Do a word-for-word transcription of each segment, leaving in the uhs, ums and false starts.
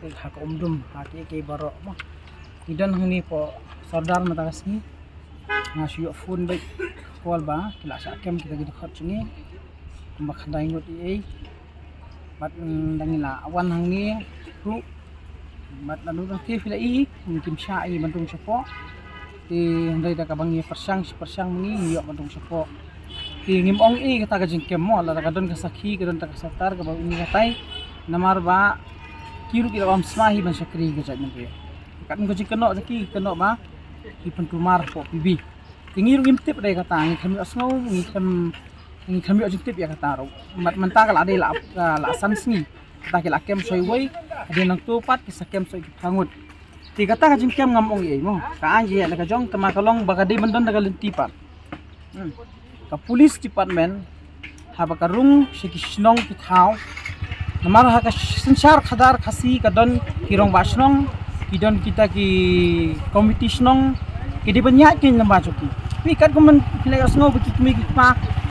Ha ka umdum ha ki ki baroh mo. Ngi don hangne hapoh Sordar mynta ka sngi. Nga shu ïoh phone bad call ba ki la shah kem kita ki dkhot jong ngi. Kumba khyndai ngut ei ei. Bad, mm, dang ngi la wan hangne ruh. Bad naduh tang te phi la i, kim shah i ban rung shapoh. Te hynrei da kaba ngi pyrshang shi pyrshang ngi, ngi ïoh ban rung shapoh. Te ngim ong ei kata ka jingkem mo, lada ka don ka sakhi, ka don kata ka sorkar kaba ong ei katai. Namar ba ki ruh ki la bam sma hi ban shakri ka jaitbynriew. Katkum ka jingkynnoh jong ki, kynnoh ba ki pynkulmar hapoh P B. Te ngi ruh ngim tip de kata, ngi khlem ïohsngew, ngi khlem, ngi khlem ïoh jingtip ïa kata ruh. Mat mynta ka la dei la, la san sngi. Kata ki la kem sha iwei, hadien nangto pat ki sa kem sha ki phra ngut. Te kata ka jingkem ngam ong ei ei mo. Ka aiñ jingeh la ka jong, tangba ka long ba ka dei ban don da ka lynti pat. Hmm. Ka police department, haba ka rung sha ki shnong ki thaw. Namar ha ka synshar khadar Khasi ka don ki rangbah shnong, ki don kita ki komiti shnong, ki dei ban ïaid ki lyngba jong ki. Phi katkum phi la ïohsngew ba ki kmie ki kpa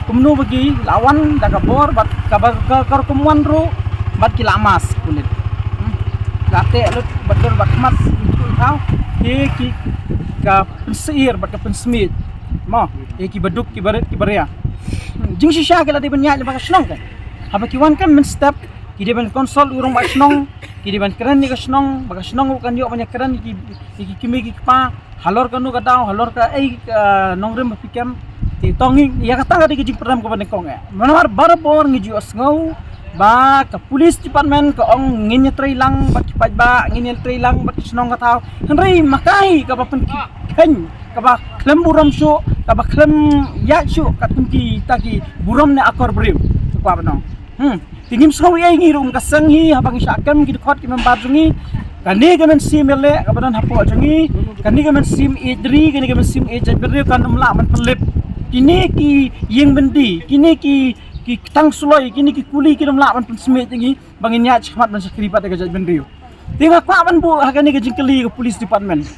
kumno ba ki la wan da ka bor bad kaba ka, ka rukom wan ruh bad ki la mask pulit. Hmm. La teh lut bad dur bad khmat ki thaw. Ki, ki ka pynsyier bad ka pynsmiej. Mo, ïa ki baduk ki barit ki baria. Hmm. Jingshisha ki la dei ban ïaid lyngba ka shnong ka. Haba ki wan ka mynstep ki dei ban consult u rangbah shnong, ki dei ban kren ïa ka shnong, ba ka shnong ruh kan ïoh ban ïa kren ïa ki, ïa ki kmie ki kpa, halor kano ka daw, halor kaei ka nongrim ba phi kem. Te tang ïa kata ka dei ka jingpyrem kaba nyngkong eh. Namar barabor ngi ju ïohsngew ba ka police department ka ong ngin ïatrei lang bad ki paidbah, ngin ïatrei lang bad ki shnong ka thaw. Hynrei ma kaei kaba pynkheiñ, kaba khlem burom shuh, kaba khlem ïaid shuh katkum kita ki burom ne akor briew. Te kwah ban ong. Hmm. Te ngim sngew ei ei ngi ruh kum ka seng hi, haba ngi shah kem ki dkhot ki member jong ngi. Kane ka mynsiem ïaleh kaba don hapoh jong ngi. Kane ka mynsiem ïeit ri, kane ka mynsiem ïeit jaitbynriew kan ym lah ban pynlip. Kine ki ïing byndi, kine ki, ki ktang suloi, kine ki kuli kin ym lah ban pynsmiej ïa ngi ba ngin ïaid shakhmat ban shakri pat ïa ka jaitbynriew. Te nga kwah ban buh ha kane ka jingkylli ka police department.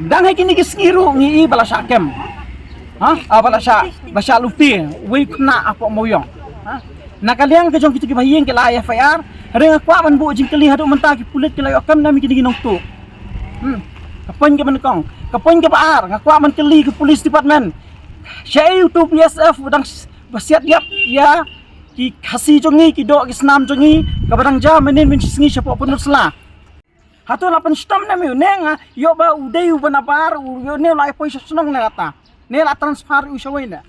Dang ha kine ki sngi ruh ngi i ba la shah kem. Ha? Ah, ba la shah, ba shah lute wei u khynnah hapoh Mawïong. Ha? Na ka liang ka jong kito kiba ha ïing ki la ai F I R. Hynrei nga kwah ban buh jingkylli haduh mynta ki pulit ki la ïoh kem ne em ïa kine ki nongtuh. Hmm. Ka point kaba nyngkong. Ka point kaba ar nga kwah ban kylli ka police department. Shaei uto u B S F u dang s-, ba siat ïap ïa ki Khasi jong ngi, ki doh ki snam jong ngi, kaba dang jia mynnin mynshisngi shapoh Pynursla. Hato la pynshitom ne em ïa u, ne nga ïoh ba u dei uba nabar, u ïoh ne u la ïa poi sha shnong ne kata, ne la transfer u shawei ne.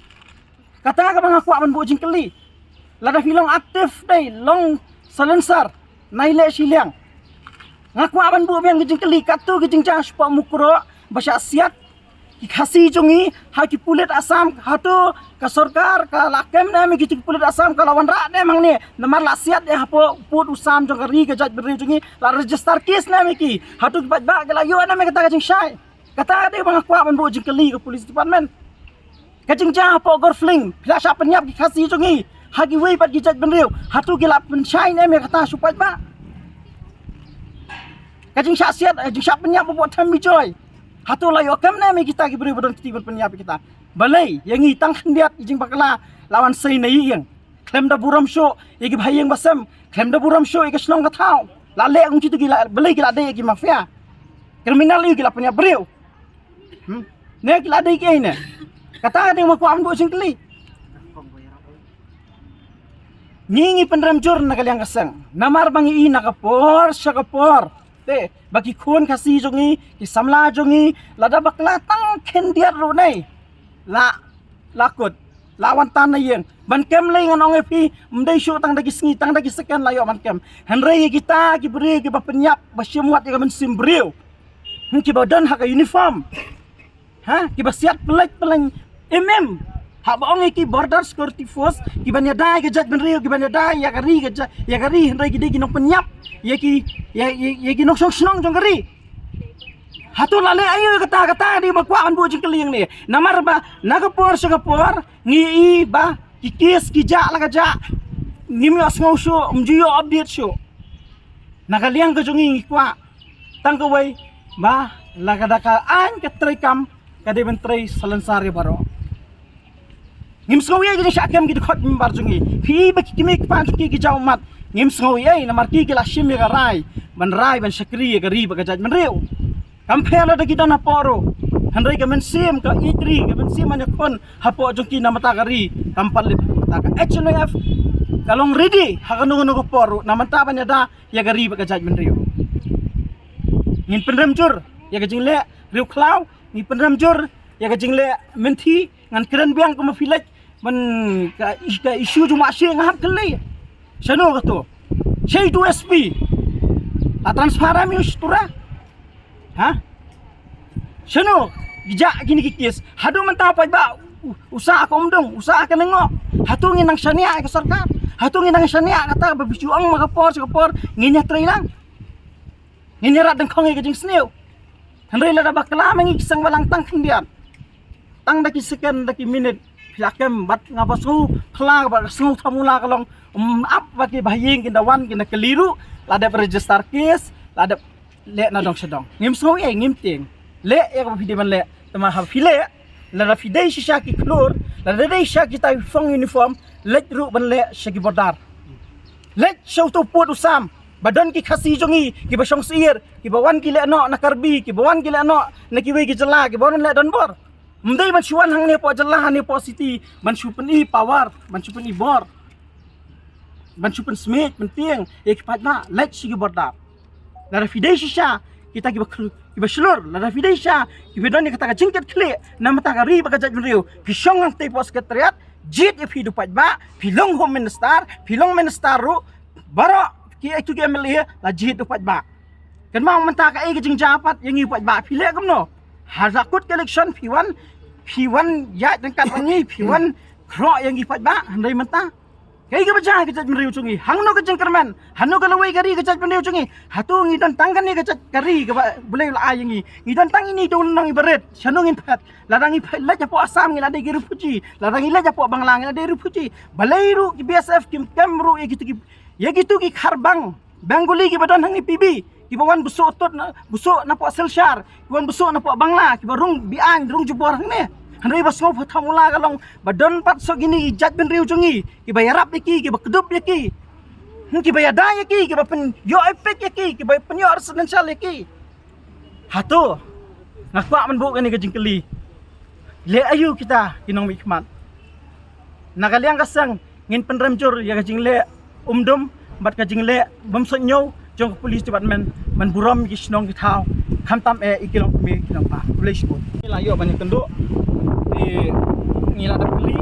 Kata kaba nga kwah ban buh jingkylli. Lada phi long active dei, long silencer, nai leh shiliang. Nga kwah ban buh biang ka jingkylli, kato ka jingjia shapoh Mukroh ba shah siat ki Khasi jong ngi ha ki pulit Assam, hato ka sorkar ka la kem ne em ïa ki pulit Assam, ka la wanrah ne em hangne, namar la siat ïa hapoh pud u sam jong ka ri ka jaitbynriew jong ngi, la register case ne em ïa ki, hato ki paidbah ki la ïoh ne em ïa kata ka jingshai. Kata ka dei ba nga kwah ban buh jingkylli ka police department. Ka jingjia hapoh Gorfling, phi la shah pynïap ki Khasi jong ngi ha kiwei pat ki jaitbynriew, hato ki la pynshai ne em ïa kata sha u paidbah? Ka jingshah siat, ka jingshah pynïap hapoh Them Bijoy, hato la ïoh kem ne em ïa kita ki briew ba don kti ban pynïap ïa kita? Balei ïa ngi tang khyndiat ïa jingbakla la wan sei na ïing. Khlem da burom shuh ïa ki ba ha ïing ba sem, khlem da burom shuh ïa ka shnong ka thaw. La leh kum kito ki la, balei ki la dei ïa ki mafia. Kriminal ïa ki la pynïap briew. Hmm? Ne ki la dei kiei ne? Kata ka dei ma kwah ban buh jingkylli. Ngi ngi pynrem jur na ka liang ka seng. Namar ba ngi i na ka por sha ka por. Te ba ki khun Khasi jong ngi, ki samla jong ngi, lada bakla tang khyndiat ruh ne, la, la kut, la wan tan na ïing. Ban kem lei ngan ong ïa phi, ym dei shuh tang da ki sngi, tang da ki second la ïoh ban kem. Hynrei ïa kita ki briew kiba pynïap, ba shim wat ïa ka mynsiem briew. Hmm, kiba don ha ka uniform. Ha, kiba siat pynleit pynleit. Em em. Haba ong ïa ki Border Security Force, kiban ïada ïa ka jaitbynriew, kiban ïada ïa ka ri ka jait, ïa ka ri, hynrei ki dei ki nongpynïap ïa ki, ïa, ïa, ïa ki nongshong shnong jong ka ri. Hato la leh aïu ïa kata, kata dei ba kwah ban buh jingkylli hangne. Namar ba na ka por sha ka por ngi i ba ki case ki jah la ka jah. Ngim ïohsngew shuh, ym ju ïoh update shuh. Na ka liang ka jong ngi ngi kwah tang kawei ba lada ka aiñ ka treikam ka dei ban trei salonsar ïa baroh. Ngim sngew ïa ki jingshah kem ki dkhot member jong ngi. Phi ba ki kmie ki kpa jong ki ki jaw ummat. Ngim sngew ïa namar ki ki la shim ïa ka rai ban rai ban shakri ïa ka ri bad ka jaitbynriew. Kam pher lada ki don hapoh ruh. Hynrei ka mynsiem ka ïeit ri, ka mynsiem ban ïakhun hapoh jong ki na bynta ka ri kam pat lip. Na bynta ka H N I F ka long ready ha kano kano ka por ruh na bynta ban ïada ïa ka ri bad ka jaitbynriew. Ngin pynrem jur ïa ka jingleh riewkhlaw, ngin pynrem jur ïa ka jingleh mynthi. Ngan kren biang kumba phi leit ban ka, ka issue jong Mawshynrut nga hap kylli. Shano kato? Shei tu S P. La transfer ami u stura. Ha? Shano? Gija kini ki kes. Haduh mynta pat ba u, u sah ka umdung, u sah ka nengok. Hato ngin nang shaniah ka sorkar? Hato ngin nang shaniah kata ba phi ju ong ma ka por sha ka por ngin ïatrei lang? Ngin ïarat dyngkhong ïa ka jingsniew. Hynrei lada bakla ma ngi ki seng balang tang khyndiat, tang da ki second, da ki minit, phi la kem bad nga ba sngew phylla bad sngew thamula ka long, um, ap ba ki bahaïing kin da wan kin da kylli ruh, la dep register case, la dep leh na dong sha dong. Ngim sngew ei, ngim tieng. Leh ïa kaba phi dei ban leh, tangba haba phi leh, lada phi dei shisha ki khlur, lada dei shisha kita ki phong uniform, leit ruh ban leh sha ki border. Leit sha uto u pud u sam ba don ki Khasi jong ngi kiba shong syier, kiba wan ki leh noh na Karbi, kiba wan ki leh noh na kiwei ki jylla, kiba wan leh donbor. Ym dei ban shu wan hangne hapoh jylla, hangne hapoh city ban shu pyni power, ban shu pyni bor, ban shu pynsmit, pyntieng ïa ki paidbah. Leit sha ki border. Lada phi dei shisha kita kiba khl-, kiba shlur, lada phi dei shisha kiba don ïa kata ka jingkitkhlieh na bynta ka ri bad ka jaitbynriew, phi shong hangtei hapoh secretariat. Jied ïa phi da u paidbah, phi long Home Minister, phi long minister ruh, baroh ki, eh, tu ki M L A la jied da u paidbah. Kynmaw mynta kaei ka jingjia pat ïa ngi u paidbah, phi leh kumno? Ha la kut ka election phi wan, phi wan ïaid ryngkat bad ngi, phi wan khroh ïa ngi u paidbah. Hynrei mynta kaei kaba jia ïa ka jaitbynriew jong ngi? Hangno ka jingkyrmen? Hangno ka lawei ka ri ka jaitbynriew jong ngi? Hato ngi don tang kane ka jait ka ri kaba U Blei u la ai ïa ngi? Ngi don tang ine i dewlynnong iba rit. Shano ngin phet? Lada ngi phet, leit hapoh Assam ngi la dei ki refugee. Lada ngi leit hapoh Bangla ngi la dei refugee. Balei ruh ki B S F kim kem ruh ïa kitu ki, ïa kitu ki kharbang Bengali kiba don hangne P B, kiba wan busuh tut na, busuh napoh Silchar, kiba wan busuh napoh Bangla, kiba rung beaiñ, rung jubor hangne. Hynrei ba sngewthuh thamula ka long ba don pat shuh kine ki jaitbynriew jong ngi kiba ïarap ïa ki, kiba kdup ïa ki, hmm, kiba ïada ïa ki, kiba pynïoh epek ïa ki, kiba pynïoh residential ïa ki. Hato nga kwah ban buh kane ka jingkylli. Leh aïu kita ki nongmihkhmat? Na ka liang ka seng ngin pynrem jur ïa ka jingleh umdum bad ka jingleh bym suidñiew jong ka police department ban burom ïa ki shnong ki thaw, khamtam eh ïa ki longkmie ki longkpa. Khublei shibun. Ngi la ïoh ban ïakynduh, te ngi la dep kylli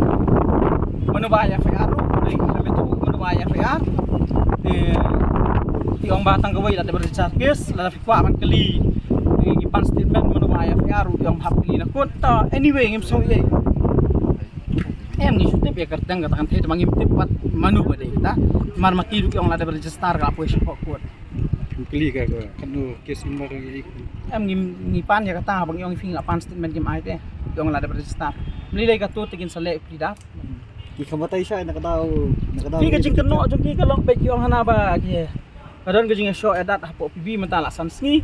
mano ba ai F I R ruh, te ngi la ïathuh mano ba ai F I R. Te ki ong ba tang kawei la dep register case, la dep kwah ban kylli, eh, ki pan statement mano ba ai F I R ruh, ki ong hap kylli na court. Ta anyway ngim sngew ei. Em, ngi shu tip ïa ka kyrteng kata kan thei, te ma ngim tip pat mano ba dei ta. Mar ma ki ruh ki ong la dep register, ka la poi sha court. Kylli ka, ka, kano case number ngi. Em, ngi, ngi pan ïa kata ba ngi ong phi, ngi la pan statement, kim ai te. Ki ong la dep register. Mlei lei kato te kin sa leh pli da. Ki kham batai sha na ka daw, na ka daw. Phi, ka jingkynnoh jong ki ka long beit ki ong hana ba ki, ka don ka jingïashoh ïadat hapoh P B mynta la san sngi.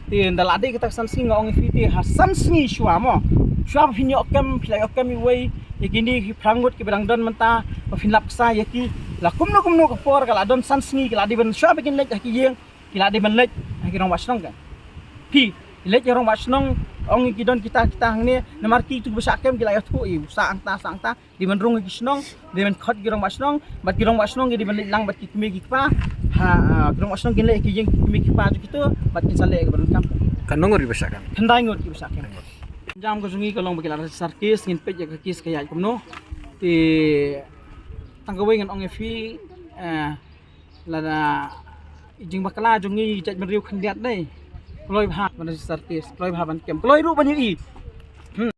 Te ynda la dei kata ka san sngi nga ong ïa phi te ha san sngi shuwa mo, shuwa ba phin ïoh kem, phi la ïoh kem iwei ïa kine ki phra ngut kiba dang don mynta, ba phin lap ksa ïa ki. La kumno kumno ka por ka la don san sngi, ki la dei ban, shuwa ba kin leit ha ki ïing, ki la dei ban leit ha ki rangbah shnong kan. Phi, ki leit ha rangbah shnong, ong ki don kita kita hangne, namar kitu kiba shah kem ki la ïathuh ïa u sah hangta sah hangta. Dei ban rung ha ki shnong, dei ban khot ki rangbah shnong, bad ki rangbah shnong ki dei ban leit lang bad ki kmie ki kpa. Ha, ha, ki rangbah shnong kin leit ha ki ïing ki kmie ki kpa jong kito, bad kin sa leh kaba donkam. Katno ngut kiba shah kem? Khyndai ngut kiba shah kem. Jam ka jong ngi ka long ba ki la register case, ngin peit ïa ka case ka ïaid kumno. Te tang kawei ngan ong ïa phi, eh, lada i jingbakla jong ngi jaitbynriew khyndiat dei, kloi bha ban register case, kloi bha ban kem, kloi ruh ban ïohi.